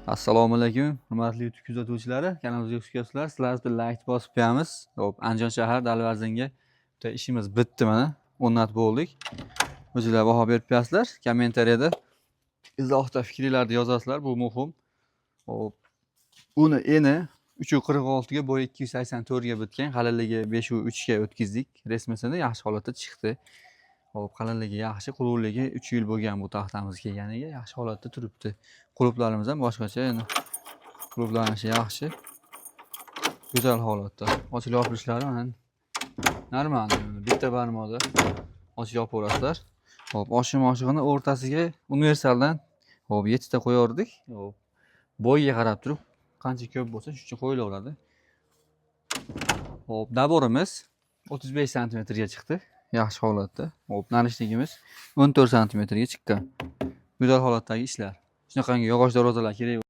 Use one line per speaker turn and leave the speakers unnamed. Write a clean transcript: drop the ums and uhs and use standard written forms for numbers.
Assalomu alaykum, hurmatli YouTube kuzatuvchilari, kanalimizga xush kelibsizlar. Sizlar bilan like bosib qo'yamiz. Xo'p, Andijon shahar Dalvarzinga bitta ishimiz bitdi mana. O'rnatib bo'ldik. O'zinglar baho berib qo'yasizlar. Kommentariyada, izohda fikringlarni yozasizlar, bu muhim. Xo'p, uni eni 3.46 ga, bo'yi 284 ga bitgan. Qalinligi 5.3 ga o'tkazdik. Resmisini yaxshi holatda chiqdi. Xo'p, qalinligi yaxshi, quruqligi 3 yil bo'lgan bu taxtamiz kelganiga, yaxshi holatda turibdi. Qulflarimiz ham boshqacha endi. Qulflanishi yaxshi. Go'zal holatda. Ochilib yopilishlari mana normal. Bitta barmoqda ochib yopaverasizlar. Xo'p, oshim oshig'ini o'rtasiga universaldan, xo'p, 7 ta qo'yaverdik. Xo'p, bo'yiga qarab turib qancha ko'p bo'lsa, shuncha qo'yilaveradi. Xo'p, набор imiz 35 santimetrga chiqdi. Yaxshi holatda. Xo'p, наручник imiz 14 santimetrga chiqqan. Go'zal holatdagi ishlar. Shunaqangi yog'och darvozalar kerak.